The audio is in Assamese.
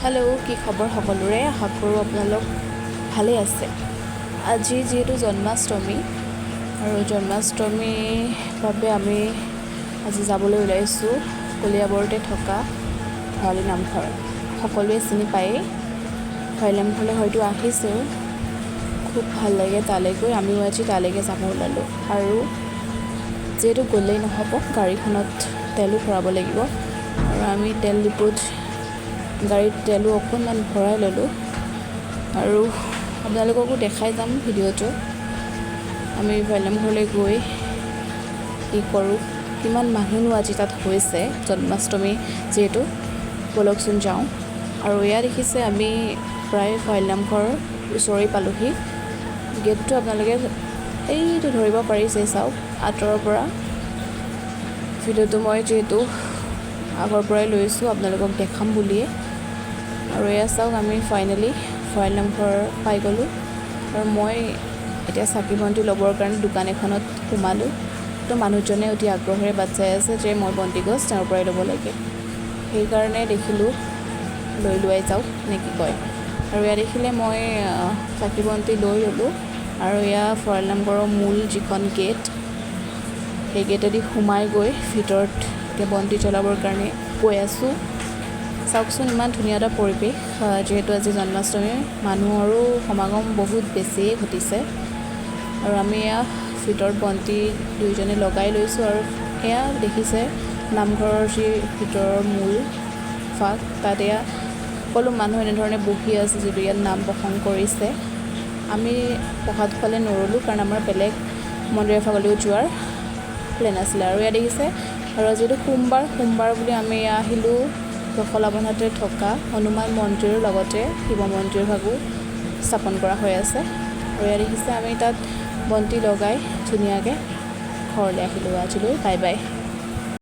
হেল্ল', কি খবৰ সকলোৰে? আশা কৰোঁ আপোনালোক ভালেই আছে। আজি যিহেতু জন্মাষ্টমী আৰু জন্মাষ্টমীৰ বাবে আমি আজি যাবলৈ ওলাইছোঁ কলিয়াবৰতে থকা ভৰালী নামঘৰ। সকলোৱে চিনি পায়েই, ভৰালী নামঘৰলৈ হয়তো আহিছেও। খুব ভাল লাগে তালৈ গৈ। আমিও আজি তালৈকে যাব ওলালোঁ আৰু যিহেতু গ'লেই নহ'ব, গাড়ীখনত তেলো ভৰাব লাগিব আৰু আমি তেল ডিপুত গাড়ীত তেলো অকণমান ভৰাই ল'লোঁ আৰু আপোনালোককো দেখাই যাম ভিডিঅ'টো। আমি ভৰালী নামঘৰলৈ গৈ কি কৰোঁ, কিমান মানুহনো আজি তাত হৈছে, জন্মাষ্টমী যিহেতু। ব'লকচোন যাওঁ। আৰু এয়া দেখিছে, আমি প্ৰায় ভৰালী নামঘৰৰ ওচৰেই পালোহি। গেটটো আপোনালোকে এইটো ধৰিব পাৰিছে, চাওক আঁতৰৰ পৰা। ভিডিঅ'টো মই যিহেতু আগৰ পৰাই লৈছোঁ আপোনালোকক দেখাম বুলিয়ে। আৰু এয়া চাওক, আমি ফাইনেলি ভৰালী নামঘৰ পাই গ'লোঁ আৰু মই এতিয়া চাকি বন্তি ল'বৰ কাৰণে দোকান এখনত সোমালোঁ। তো মানুহজনে অতি আগ্ৰহেৰে বাট চাই আছে যে মই বন্তিগছ তেওঁৰ পৰাই ল'ব লাগে, সেইকাৰণে দেখিলোঁ লৈ লোৱাই যাওক নে কি কয়। আৰু এয়া দেখিলে, মই চাকি বন্তি লৈ ল'লোঁ আৰু এয়া ভৰালী নামঘৰৰ মূল যিখন গেট, সেই গেটেদি সোমাই গৈ ভিতৰত এতিয়া বন্তি জ্বলাবৰ কাৰণে গৈ আছোঁ। চাওকচোন, ইমান ধুনীয়া এটা পৰিৱেশ। যিহেতু আজি জন্মাষ্টমী, মানুহৰো সমাগম বহুত বেছিয়ে ঘটিছে আৰু আমি এয়া ভিতৰত বন্তি দুয়োজনে লগাই লৈছোঁ। আৰু এয়া দেখিছে নামঘৰৰ যি ভিতৰৰ মূল ভাগ, তাত এয়া সকলো মানুহ এনেধৰণে বহি আছে, যিটো ইয়াত নাম প্ৰসংগ কৰিছে। আমি প্ৰসাদ খোৱালৈ নৰ'লোঁ, কাৰণ আমাৰ বেলেগ মন্দিৰ এভাগলৈও যোৱাৰ প্লেন আছিলে। আৰু এয়া দেখিছে, আৰু যিহেতু সোমবাৰ, সোমবাৰ বুলি আমি এয়া আহিলোঁ জখলাবন্ধাতে থকা হনুমান মন্দিৰৰ লগতে শিৱ মন্দিৰ ভাগো স্থাপন কৰা হৈ আছে। আৰু এয়া দেখিছে, আমি তাত বন্তি লগাই ধুনীয়াকৈ ঘৰলৈ আহিলোঁ। আজিলৈ বাই বাই।